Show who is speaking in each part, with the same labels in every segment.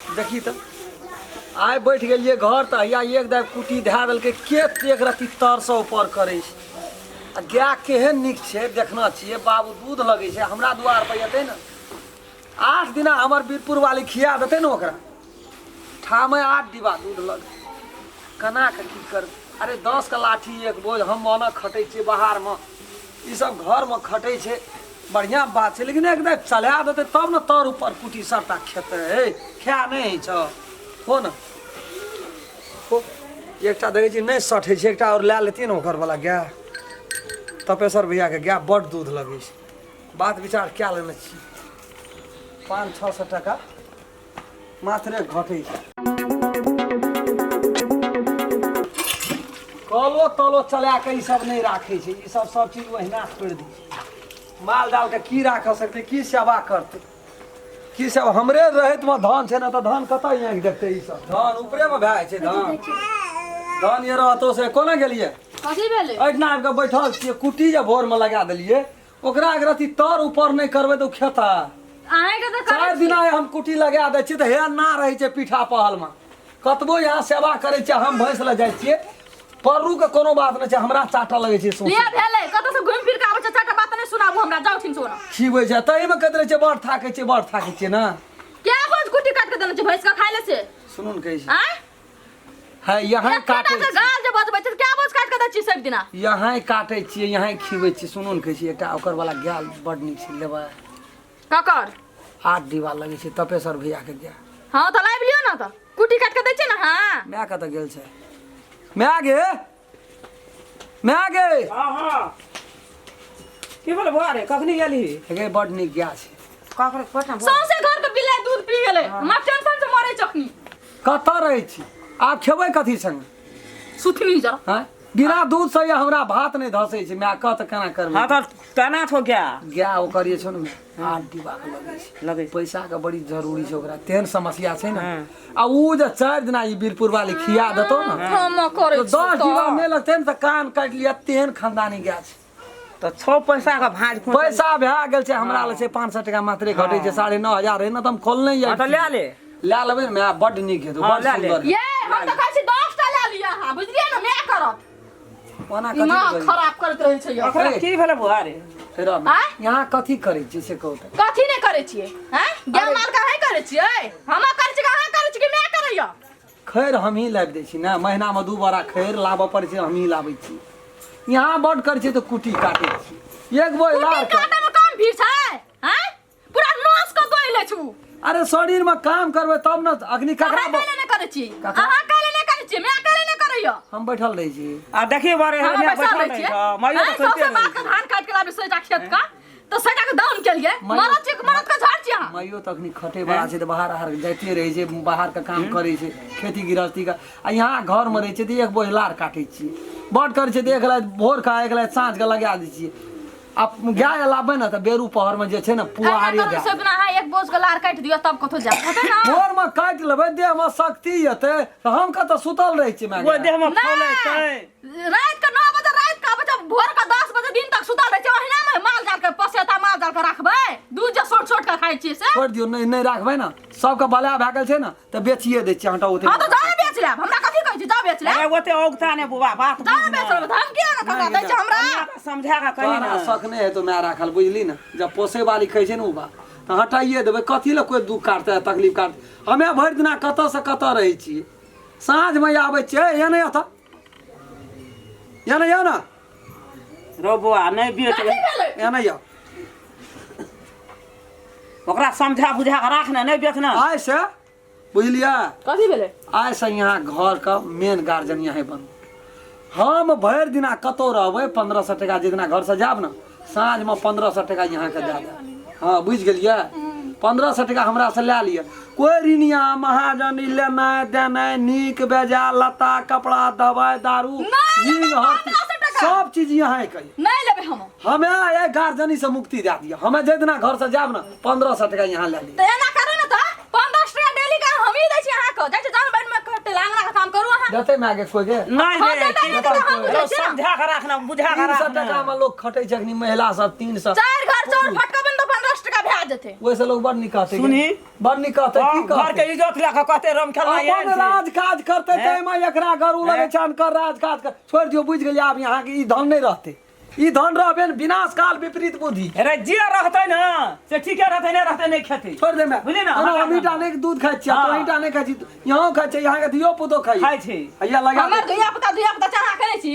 Speaker 1: देखी तऽ आइ बैठ गेलियै घर तऽ हैया एक दाइ कुटी धए देलकै के एक रत्ती तरसँ ऊपर करै छै आ गाय केहन नीक छै देखना छियै बाबू दूध लगै छै हमरा दुआर पर एतै ने 8 दिना हमर बीरपुर वाली खिया देतै ने ओकरा ठामे 8 डिब्बा दूध लगतै। केना कऽ की करबै? अरे 10 के लाठी एक बोझ हम ओना खटै छियै बाहरमे, ई सब घरमे खटै छै, बढ़िआँ बात छै, लेकिन एक दाइ चला देतै तब ने तर ऊपर कुटी सबटा खेतै। खा नहि होइ छौ हो ने हो। एकटा देखै छियै नहि सठै छै, एकटा आओर लए लेतियै ने ओकर वाला गाय। तपेश्वर भैयाके गाय बड्ड दूध लगै छै। बात विचार कए लेने छी, 500-600 टाका मात्रे घटै छै। कलो तलो चला के ई सब नहि राखै छै, ई सब सब चीज ओहिना छोड़ि दै छै। माल जाल के की राख सकतै, की सेवा करतै, की सब हमरे रहैत मे धान छै ने, तऽ धान कतऽ आँखि देखतै? ई सब धान ऊपरे मे भए जाइ छै। धान धान ये रहतो से कोना गेलियै?
Speaker 2: कथी भेलै?
Speaker 1: एहिठिना आबि कऽ बैठल छियै, कुट्टी जे भोर मे लगा देलियै ओकरा अगर अथी तर ऊपर नहि करबै तऽ ओ खेता।
Speaker 2: अहाँके तऽ करै
Speaker 1: 4 दिना हम कुट्टी लगा दै छियै तऽ हे ना रहै छै पीठा पहलमे। कतबो यहाँ सेवा करै छियै, हम भैंस लए जाइ छियै, परू के कोनो बात नहि छै, हमरा चाटऽ लगै छै सौंसे।
Speaker 2: लिअ भेलै, कतऽ से घुमि फिर के आबै छै, चारिटा बात नहि सुनाबू हमरा, जाउ ठिन सोना।
Speaker 1: खिबै छै ताहिमे कहैत रहै छै बड़ थाकै छियै, बड़ थाकै छियै ने।
Speaker 2: क्या बोझ कुट्टी काटि के देने छै भैंस के खाय ले से?
Speaker 1: सुनू ने कहै छी।
Speaker 2: आँय?
Speaker 1: है यहाँ
Speaker 2: एतेटा
Speaker 1: काटै
Speaker 2: के गाल जे बजबै छै, क्या बोझ काटि के दै छी सब दिना?
Speaker 1: यहाँ काटै छियै, यहाँ खिबै छियै। सुनू ने कहै छी, एकटा ओकर वाला गाय बड़ नीक छै, लेबै?
Speaker 2: ककर?
Speaker 1: 8 डिब्बा लगै छै तपेश्वर भैया के गाय।
Speaker 2: हँ तऽ लाबि लियौ ने, तऽ कुट्टी काटि के दै छियै ने। हँ
Speaker 1: माय कतऽ गेल छै? माय गे, माय गे।
Speaker 3: हँ हँ, की भेलै बौआ रे, कखनी गेलही?
Speaker 1: हे गे, बड़ नीक गाय छै।
Speaker 3: ककर पटना?
Speaker 2: सौंसे घर के बिलाइ दूध पी गेलै, हमरा टेंशन से मरै चखनी।
Speaker 1: कतऽ रहै छी? आब खेबै कथी संगे?
Speaker 2: सुथनी जरा।
Speaker 1: हँ, बिना दूध से हमरा भात नहि धसै छै। माय कह तऽ केना करबै?
Speaker 3: हँ तऽ केना छौ गाय?
Speaker 1: गाय ओकर जे छौ ने 8 डिब्बा के लगै छै।
Speaker 3: लगै छै।
Speaker 1: पैसा के बड़ी जरूरी छै ओकरा, तेहन समस्या छै ने।
Speaker 3: हँ।
Speaker 1: आ ऊ जे 4 दिना ई बीरपुर वाली खिया देतौ ने
Speaker 2: हम करै
Speaker 1: तऽ
Speaker 2: छी
Speaker 1: 10 डिब्बा
Speaker 2: तऽ।
Speaker 1: नहि लगतै ने तऽ कान काटि लिअ, तेहन खानदानी गाय छै।
Speaker 3: तऽ छौ पैसा के भाँज खोंच।
Speaker 1: पैसा भए गेल छै हमरा लग छै 500 टका मात्रे घटै छै, 9500 रहै ने तऽ हम खोलने
Speaker 3: हँ तऽ लए ले।
Speaker 1: लए लेबै ने माय, बड्ड नीक हेतौ,
Speaker 3: हँ,
Speaker 1: बड्ड
Speaker 3: लए ले।
Speaker 1: सुन्दर।
Speaker 2: ये हम तऽ कहै छी 10टा लए लिअ अहाँ, बुझलियै ने? माय करत।
Speaker 1: ओना कथी
Speaker 2: दिमाग
Speaker 1: करै?
Speaker 2: खराब करैत रहै छै यौ।
Speaker 3: ओकरा की भेलै बौआ रे?
Speaker 1: फेर
Speaker 2: आँय?
Speaker 1: यहाँ कथी करै छियै से कहू तऽ।
Speaker 2: कथी नहि करै छियै? हैं, गाय माल के अहीं करै छियै? हम करै छियै कि अहाँ करै छियै कि माय करैया?
Speaker 1: खैर हमही लाबि दै छी ने, महीनामे 2 बोरा खैर लाबऽ पड़ै छै, हमही लाबै छी। यहाँ बड्ड करै छियै तऽ कुट्टी काटै छी एक बोझ
Speaker 2: कुट्टी
Speaker 1: लार कऽ।
Speaker 2: काटै मे कम भीड़ छै? हैं, पूरा नस के दोइ ले छु।
Speaker 1: अरे शरीर में काम करबै तब ने। अखनी ककरा
Speaker 2: अहाँ कैले नहि करै छी?
Speaker 1: ककरा?
Speaker 2: अहाँ कैले नहि करै छी? माय कैले नहि करैया?
Speaker 1: हम बैठल रहै छी।
Speaker 3: आ देखी बरे
Speaker 2: हम
Speaker 3: हम
Speaker 2: बैसल
Speaker 3: बैठल
Speaker 2: रहै
Speaker 3: रहै
Speaker 2: छियै।
Speaker 3: छौ, माइयो
Speaker 2: हैं,
Speaker 3: तऽ करिते
Speaker 2: सौंसे
Speaker 3: रहै
Speaker 2: बात के
Speaker 3: छै।
Speaker 2: धान काटि के लाबी सैटा खेत का तऽ सैटा के दान केलियै।
Speaker 1: माइयो-
Speaker 2: मरद छी कि मरद के झड़ छी अहाँ?
Speaker 1: माइयो तऽ अखनी खटे बला छै तऽ बाहर आर जाइते रहै छै, बाहर के काम करै छै, खेती गृहस्थी के। आ यहाँ घर में रहै छै तऽ एक बोझ लार काटै छियै, बड करै छै तऽ एक राति भोर के एक राति साँझ के लगा दै छियै। आ गाय लाबे ने तऽ बेरू पहर में जे छै ने
Speaker 2: एहिना
Speaker 1: पुआरे
Speaker 2: करू
Speaker 1: दए
Speaker 2: सब दिना अहाँ एक बोझ के लार काटि दियौ तब कतौ जायब होतै ने।
Speaker 1: भोर में काटि लेबै, देह में शक्ति एतै तऽ हम कतऽ सुतल रहै छियै माय
Speaker 3: ओहि
Speaker 1: गे?
Speaker 3: देह में फौलै छै।
Speaker 2: नहि, राति के 9 बजे राति के आबै छै, भोर के 10 बजे दिन तक सुतल रहै छै। ओहिना मे माल जाल के पोसेता, माल जाल के राखबै, दूध जे सोट सोट के खाइ छियै से।
Speaker 1: छोड़ि दियौ, नहि नहि राखबै ने, सबके बला भए गेल छै ने तऽ बेचिए दै छियै, हटा ओते।
Speaker 2: हँ तऽ जाउ ने बेच लेब, हमरा कथी कहै छी, जाउ बेच लेब।
Speaker 3: अरे ओते औगता ने बुआ, बात
Speaker 2: जाउ ने
Speaker 3: बुझ
Speaker 2: बेच
Speaker 3: ने।
Speaker 2: लेब, हम किया ने ककरा दै छै हमरा?
Speaker 3: कनिया के समझा के कही
Speaker 1: तोरा
Speaker 3: ने।
Speaker 1: शक नहि हेतौ माय राखल, बुझली ने? जब पोसै वाली कहै छै ने ओ बात तऽ हटाइए देबै। कथी लए कोइ दुःख काटतै तकलीफ काटतै? हमे भरि दिना कतऽसँ कतऽ रहै छियै, साँझमे आबै छियै। एने एतऽ एने आउ ने।
Speaker 3: रौ बौआ, नहि बेच।
Speaker 2: कथी भेलै?
Speaker 1: एने आउ।
Speaker 3: ओकरा समझा बुझा के राख ने, नहि बेच ने।
Speaker 1: आइ से बुझलियै?
Speaker 2: कथी भेलै?
Speaker 1: आइ से यहाँ घर के मेन गार्जियन यहाँ बनू। हम भरि दिना कतौ रहबै, 1500 टका जितना घर से जायब ने साँझमे 1500 टका यहाँके दए देब। हँ बुझि गेलियै? 1500 टका हमरा से लए लिअ। कोइ ऋणिया महाजन ई लेनाइ देनाइ, नीक बेजा लत्ता कपड़ा दवाइ दारू
Speaker 2: नहि लेबै
Speaker 1: हींग हरती,
Speaker 2: 1500 टका।
Speaker 1: सब चीज यहाँ कहिए।
Speaker 2: नहि लेबै हम।
Speaker 1: हमे एहि गार्जियनी से मुक्ति दए दिअ। हमे जाहि दिना घर से जायब ने 1500 टका यहाँ लए लिअ।
Speaker 2: तऽ एना करू ने तऽ 1500 टका डेली के हमही दै छी अहाँके। जाइ छी जान बाड़ी में कटे अंगना के काम करू अहाँ।
Speaker 1: देतै माय के कोइ के?
Speaker 3: नहि
Speaker 2: हँ,
Speaker 3: रे,
Speaker 2: देतै
Speaker 3: की
Speaker 2: नहि तऽ हम
Speaker 3: रौ,
Speaker 2: बुझै छियै ने।
Speaker 3: समझा के राख ने, बुझा के
Speaker 1: 300
Speaker 3: राख ने।
Speaker 1: टका में लोग खटै छै अखनी, महिला सब 300।
Speaker 2: 4 घर चाउर फटकबै ने तऽ 1500 टका भए जेतै।
Speaker 1: ओहिसँ लोग बड़ नीक कहतै।
Speaker 3: सुनही।
Speaker 1: बड़ नीक कहतै की
Speaker 3: घर के
Speaker 1: कहतै?
Speaker 3: इज्जत लए कऽ कहते राम खेलना
Speaker 1: अपन राज काज करतै
Speaker 3: हैं?
Speaker 1: ताहिमे एकरा गरू लगै छै अनकर राज काज कर छोड़ि दियौ बुझि गेलियै आब अहाँके ई धन नहि रहतै ई धन रहबे ने विनाश काल विपरीत बुद्धि।
Speaker 3: अरे जे रहतै ने से ठीके रहतै नहि रहतै नहि खेतै।
Speaker 1: छोड़ि दे मैं
Speaker 3: बुझली ने
Speaker 1: हम ईटा नहि दूध खाइ छियै।
Speaker 3: हाँ।
Speaker 1: तोही टा नहि खाइ छी यहाँ खाइ छै यहाँ के धियो पुतो खाइ
Speaker 3: खाइ छै।
Speaker 1: हैया लगा
Speaker 2: हमर
Speaker 1: दे।
Speaker 2: धिया पुता चढ़ा के नहि छी।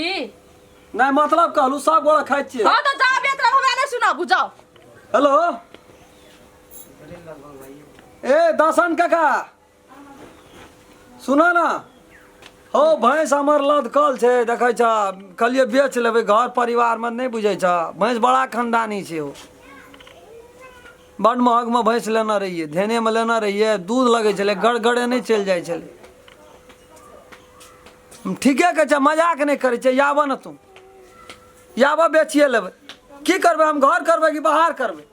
Speaker 1: नहि मतलब कहलू सब गोरा खाइ छियै।
Speaker 2: हँ तऽ जाउ बेच लेब हमरा नहि सुनाबू जाउ।
Speaker 1: हेलो ए दसन काका सुन न हो भैंस हमर लदकल छै देखै छ कहलियै बेच लेबै घर परिवारमे नहि बुझै छ भैंस बड़ा खानदानी छै ओ बड महगमे भैंस लेने रहियै धेनेमे लेने रहियै दूध लगै छलै गड़गड़े नहि चलि जाइ छलै। ठीके कहै छै मजाक नहि करै छै आबऽ ने तू आबऽ बेचिए लेबै की करबै हम घर करबै कि बाहर करबै?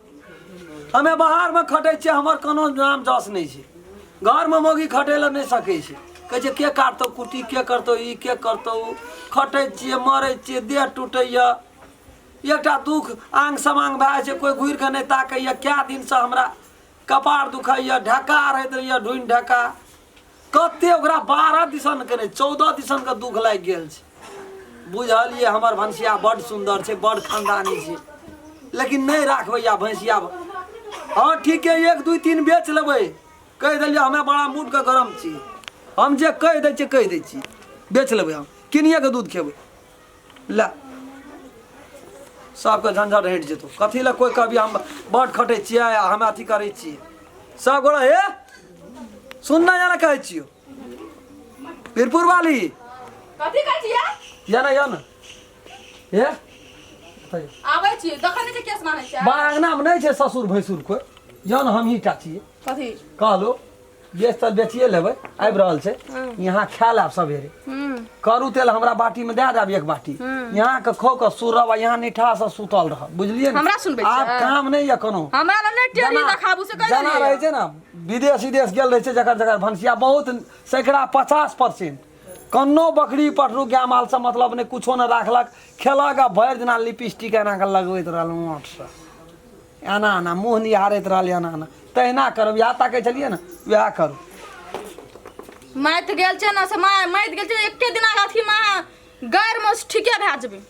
Speaker 1: हमे बाहरमे खटै छियै हमर कोनो नाम जस नहि छै घरमे मौगी खटै लए नहि सकै छै कहै छै के काटतौ कुट्टी के करतौ ई के करतौ उ खटै छियै मरै छियै देह टूटैए एकटा दुख आंग समांग भए जाइ छै कोइ घुरि कऽ नहि ताकैए कए दिनसँ हमरा कपार दुखाइए ढका रहैत रहैए ढुनि ढका कते ओकरा 12 दिसन के नहि 14 दिसन के दुख लागि गेल छै। बुझलियै हमर भनसिया बड सुन्दर छै बड खानदानी छै लेकिन नहि राखबै या भैंसिया। हँ ठीक है 1 2 3 बेच लेबै कहि देलियै हमे बड़ा मूडके गरम छी हम जे कहि दै छियै कहि दै छियै बेच लेबै हम किनिएके दूध खेबै ले सबके झंझट हटि जेतौ कथी लए कोइ कहबी हम बड खटै छियै आ हम अथी करै छियै सब गोरा हे सुनना या ना कहै छियौ पीरपुर वाली
Speaker 2: कथी कहै छियै?
Speaker 1: या ना या ना हे
Speaker 2: आबै छी देखै नहि छै केस मानै छै।
Speaker 1: बा अंगनामे नहि छै ससुर भैंसुर कोइ या ना हमही टा छियै।
Speaker 2: कथी
Speaker 1: कहलो बेच तऽ बेचिए लेबै आबि रहल छै यहाँ खाय लेब सवेरे करू तेल हमरा बाटीमे दए देब एक बाटी यहाँ के खो के सुरब आ यहाँ निठा से सुतल रहब बुझलियै ने?
Speaker 2: हमरा सुनबै
Speaker 1: आब
Speaker 2: छियै?
Speaker 1: काम नहि यऽ कोनो
Speaker 2: हमरा लग नहि टेढ़ी देखाबू से कहि
Speaker 1: जेना
Speaker 2: देलियै।
Speaker 1: रहै छै ने विदेश विदेश गेल रहै छै जकर जकर भनसिया बहुत सैकड़ा 50% कन्नो बकरी पटरू गाय माल से मतलब नहि कुछो नहि राखलक खेलक आ भरि दिना लिपस्टिक एना कऽ लगबैत रहल ओंठसँ एना एना मुँह निहारैत रहल एना एना तहिना करब इएह ताकै छलियै ने वएह करू।
Speaker 2: माति गेल छै ने से माति गेल छै एके दिना अथी मे गैर मे ठीके भए जेबै।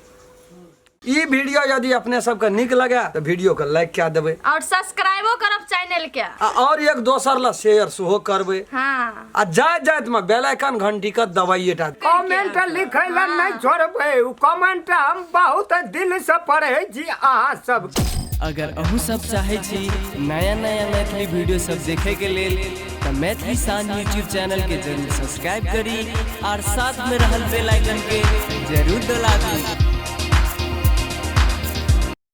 Speaker 1: ई वीडियो यदि अपने सबके नीक लगे तऽ वीडियो के लाइक कए देबै
Speaker 2: और सब्सक्राइबो करब चैनल के
Speaker 1: आ और एक दोसर ला शेयर सेहो करबै।
Speaker 2: हाँ
Speaker 1: आ जाइत जाइत में बेल आइकन घंटी के दबाइए टा।
Speaker 4: कमेंट लिखै ला नहीं छोड़बै उ कमेंट हम बहुत दिल से पढ़ै छी अहाँ सब।
Speaker 5: अगर अहूँ सब चाहै छी नया नया मैथिली वीडियो सब देखे के लेल तऽ मैथिली शान यूट्यूब चैनल के जरूर सब्सक्राइब करी और साथ में रहल बेल आइकन के जरूर दबा दी।